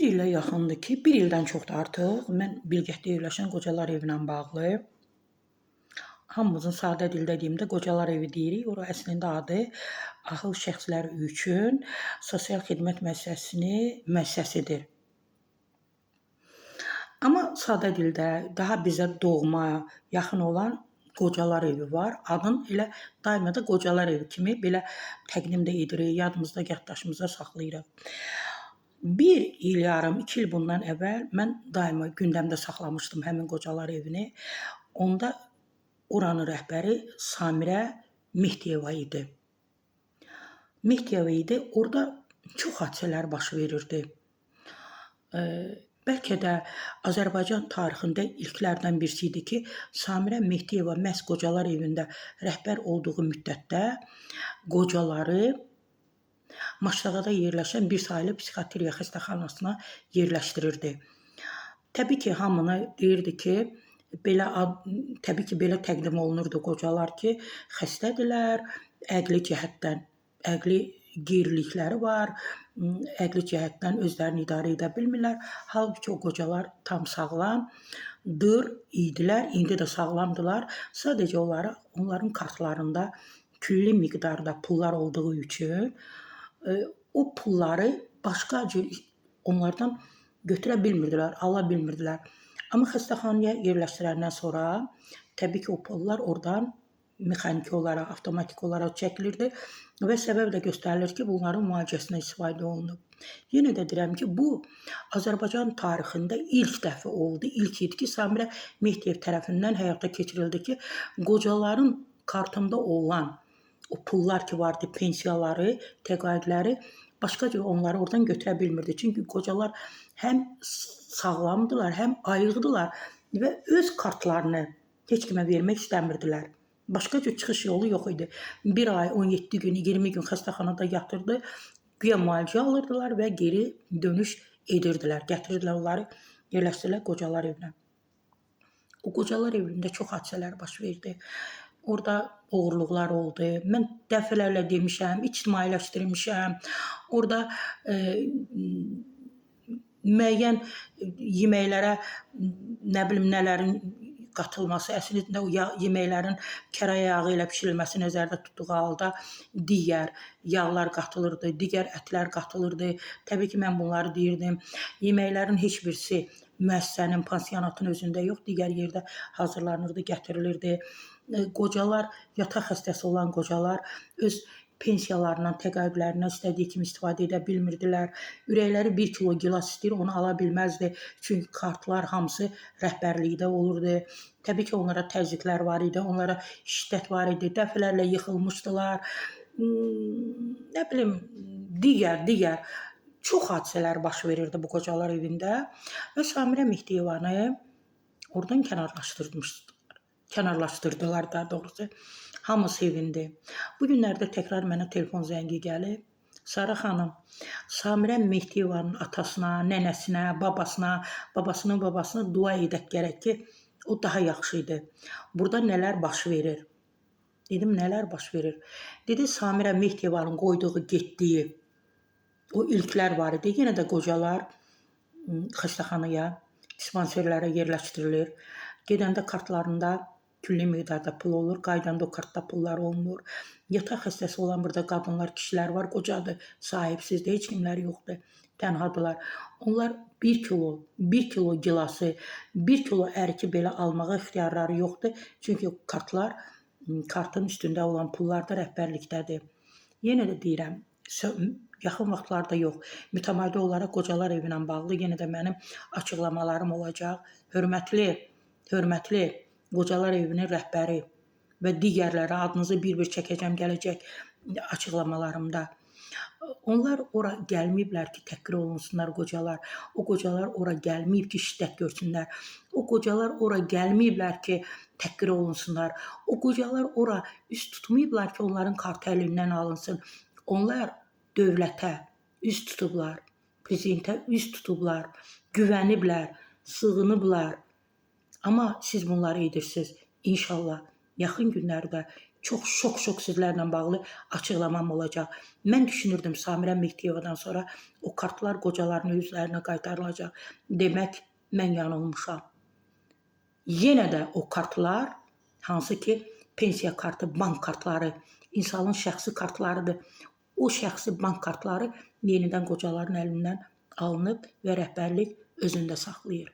Bir ilə yaxındır ki, bir ildən çoxdur artıq mən Bilgətdə yerləşən Qocalar Evi ilə bağlı hamımızın sadə dildə deyim də Qocalar Evi deyirik. Ora əslində adı Ahıl şəxslər üçün sosial xidmət müəssisəsidir. Amma sadə dildə daha bizə doğma, yaxın olan Qocalar Evi var. Adın elə daima da Qocalar Evi kimi belə təqdim də edirik, yadımızda, yaddaşımızda saxlayırıq. Bir il yarım, 2 il bundan əvvəl mən daima gündəmdə saxlamışdım həmin Qocalar Evini. Onda oranın rəhbəri Samirə Mehdiyeva idi. Mehdiyeva idi. Orada çox hadisələr baş verirdi. Bəlkə də Azərbaycan tarixində ilklərdən birisi idi ki, Samirə Mehdiyeva məhz Qocalar Evində rəhbər olduğu müddətdə qocaları Maştağada yerləşən bir saylı psixiatriya xəstəxanasına yerləşdirirdi. Təbii ki, hamını deyirdi ki, belə təbii ki, belə təqdim olunurdu qocalar ki, xəstədirlər, əqli cəhətdən, əqli gerilikləri var, əqli cəhətdən özlərini idarə edə bilmirlər. Halbuki o qocalar tam sağlamdır, idilər, indi də sağlamdılar. Sadəcə olaraq onların kartlarında külli miqdarda pullar olduğu üçün o pulları başqa cür onlardan götürə bilmirdilər, ala bilmirdilər. Amma xəstəxanaya yerləşdirəndən sonra təbii ki, o pullar oradan mexaniki olaraq, avtomatik olaraq çəkilirdi və səbəb də göstərilir ki, bunların müalicəsinə istifadə olunub. Yenə də deyirəm ki, bu Azərbaycan tarixində ilk dəfə oldu. İlk idi ki, Samirə Mehdiyev tərəfindən həyata keçirildi ki, qocaların kartında olan o pullar ki vardı, pensiyaları, təqaüdləri başqa cür onları oradan götürə bilmirdi. Çünki qocalar həm sağlamdılar, həm ayıqdılar və öz kartlarını heç kimə vermək istəmirdilər. Başqa cür çıxış yolu yox idi. Bir ay, 17 gün, 20 gün xəstəxanada yatırdı, güya müalicə alırdılar və geri dönüş edirdilər. Gətirirdilər onları, yerləşdirdilər Qocalar Evinə. O Qocalar Evində çox hadisələr baş verdi. Orada oğurluqlar oldu. Mən dəfələrlə demişəm, ictimailəşdirmişəm. Orada müəyyən yeməklərə nə bilim nələrin qatılması, əslində o yeməklərin kərə yağı ilə bişirilməsi nəzərdə tutduğu halda digər yağlar qatılırdı, digər ətlər qatılırdı. Təbii ki, mən bunları deyirdim. Yeməklərin heç birisi müəssisənin, pansionatın özündə yox, digər yerdə hazırlanırdı, gətirilirdi. Qocalar, yataq xəstəsi olan qocalar öz pensiyalarından, təqaüdlərindən istədiyi kimi istifadə edə bilmirdilər. Ürəkləri 1 kilo gilas istəyir, onu ala bilməzdi. Çünki kartlar hamısı rəhbərlikdə olurdu. Təbii ki, onlara təzyiqlər var idi, onlara şiddət var idi. Dəfələrlə yıxılmışdılar. Nə bilim, digər çox hadisələr baş verirdi bu Qocalar Evində və Samirə Mehdiyevanı oradan kənarlaşdırmışdılar. Kənarlaşdırdılar daha doğrusu. Hamı sevindi. Bu günlərdə təkrar mənə telefon zəngi gəlib. Sara xanım, Samirə Mehdiyevanın atasına, nənəsinə, babasına, babasının babasına dua edək gərək ki, o daha yaxşı idi. Burada nələr baş verir? Dedim, nələr baş verir? Dedi, Samirə Mehdiyevanın qoyduğu, getdiyi o ilklər var idi. Yenə də qocalar xəstəxanaya, dispanserlərə yerləşdirilir. Gedəndə kartlarında külli miqdarda pul olur, qayıdanda o kartda pullar olmur. Yataq xəstəsi olan burada qadınlar, kişilər var, qocadır, sahibsizdir, heç kimləri yoxdur, tənhadılar. Onlar 1 kilo, 1 kilo gilası, 1 kilo əriki belə almağa ixtiyarları yoxdur. Çünki kartlar, kartın üstündə olan pullar da rəhbərlikdədir. Yenə də deyirəm, yaxın vaxtlarda yox, mütəmadi olaraq Qocalar Evi ilə bağlı yenə də mənim açıqlamalarım olacaq. Hörmətli Qocalar Evinin rəhbəri və digərləri adınızı bir-bir çəkəcəm gələcək açıqlamalarımda. Onlar ora gəlməyiblər ki, təhqir olunsunlar qocalar. O qocalar ora gəlməyib ki, şiddət görsünlər. O qocalar ora gəlməyiblər ki, təhqir olunsunlar. O qocalar ora üz tutmayıblar ki, onların kartı əlindən alınsın. Onlar dövlətə üz tutublar, prezidentə üz tutublar, güvəniblər, sığınıblar. Amma siz bunları edirsiniz. İnşallah yaxın günlərdə Çox şok-şok sizlərlə bağlı açıqlamam olacaq. Mən düşünürdüm Samirə Mehdiyevadan sonra o kartlar qocaların üzlərinə qaytarılacaq. Demək, mən yanılmışam. Yenə də o kartlar, hansı ki pensiya kartı, bank kartları, insanın şəxsi kartlarıdır. O şəxsi bank kartları yenidən qocaların əlindən alınıb və rəhbərlik özündə saxlayır.